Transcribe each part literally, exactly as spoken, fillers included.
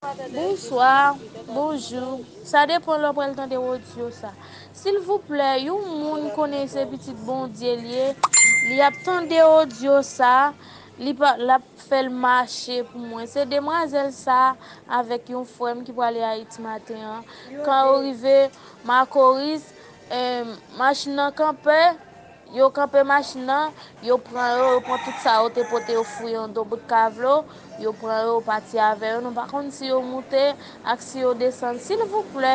Bonswa, bonjou. Sa depan lè w pral tande odyo sa. Silvouplè, yon moun konnen se pitit Bondye l ye, li ap tande odyo sa, li pa, l ap fè l mache pou mwen. Se demwazèl sa avèk yon frè m ki prale Ayiti maten an. Kan yo rive Makoris, eh, machin nan kanpe, yo kanpe machin nan, yo pran yo, yo pran tout sa yo te pote, yo fouye yon do bout kavlo, yo pran yo, yo pati avè yo. Nou pa konn si yo moute ak si yo desann. Silvouplè,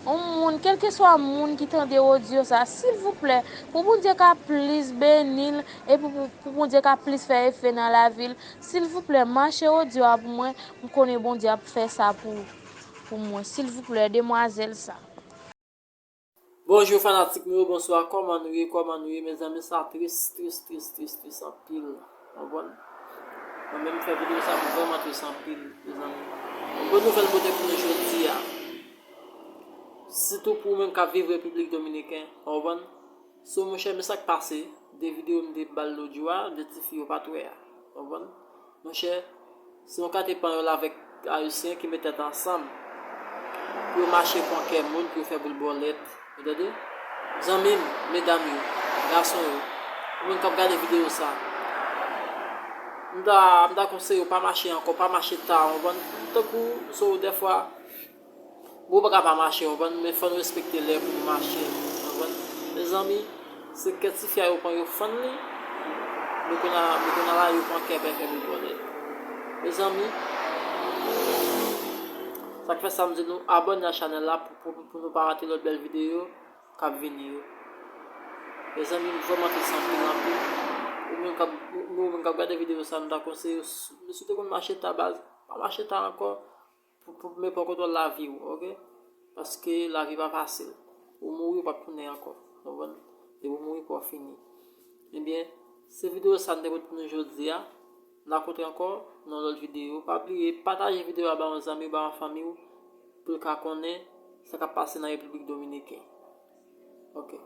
yon moun, kèlkeswa moun ki tande odyo sa, silvouplè, pou Bondye ka plis beni l, e pou, pou, pou Bondye ka plis fè efè nan lavi l, silvouplè, mache odyo a pou mwen, m konnen Bondye ap fè sa pou, pou mwen. Silvouplè, demwazèl sa. Bonjou fanatik nou yo, bonswa, kòman nou ye, kòman nou ye, mezanmi, sa tris, tris, tris, tris, tris anpil, w konprann? Mwen menm fè videyo sa, m vrèman tris anpil, mezanmi. Yon bon nouvèl m pote pou nou jodi a. Sitou pou ou menm k ap viv Repiblik Dominiken, w konprann? So, monchè, men sa k pase, de videyo m te ba l lòt jou a, de ti fi yo pa t wè a, w konprann? Monchè, se yon kate panyòl avèk ayisyen ki met tèt ansanm pou yo mache pran kè moun, pou yo fè boul bòlèt. Ou tande? Zanmi m, medam yo, gason yo, ou menm k ap gade videyo sa, m ta, m ta konseye w pa mache ankò, pa mache ta, w konprann? Tankou, so, dèfwa, bon, ou pa ka pa mache, w konprann? Men fò n respekte lè pou nou mache, w konprann? Mezanmi, se kè tifi a yo pran, yo fann li. Men kounye a, men kounye a la, yo pran kè, bèk, fè boul bòlèt. Mezanmi, sa k fè sa, m di nou abòne a chanèl la pou, pou, pou nou pa rate lòt bèl videyo k ap vini yo. Mezanmi, m vrèman tris anpil, anpil. Ou menm k ap, ou, ou menm k ap gade videyo sa, m ta konseye w, si, si w te konn mache ta baz, pa mache ta ankò. Pou, pou, men pran kontwòl lavi w, oke? Paske lavi pa fasil. Ou mouri, ou p ap tounen ankò. Konprann? Depi w mouri, pou w fini. Ebyen, se videyo sa n te pote pou nou jodi a. N a kontre ankò nan lòt videyo. Pa bliye pataje videyo a ba yon zanmi w, ba yon fanmi w, pou l ka konnen sa k ap pase nan Repiblik Dominiken. Oke.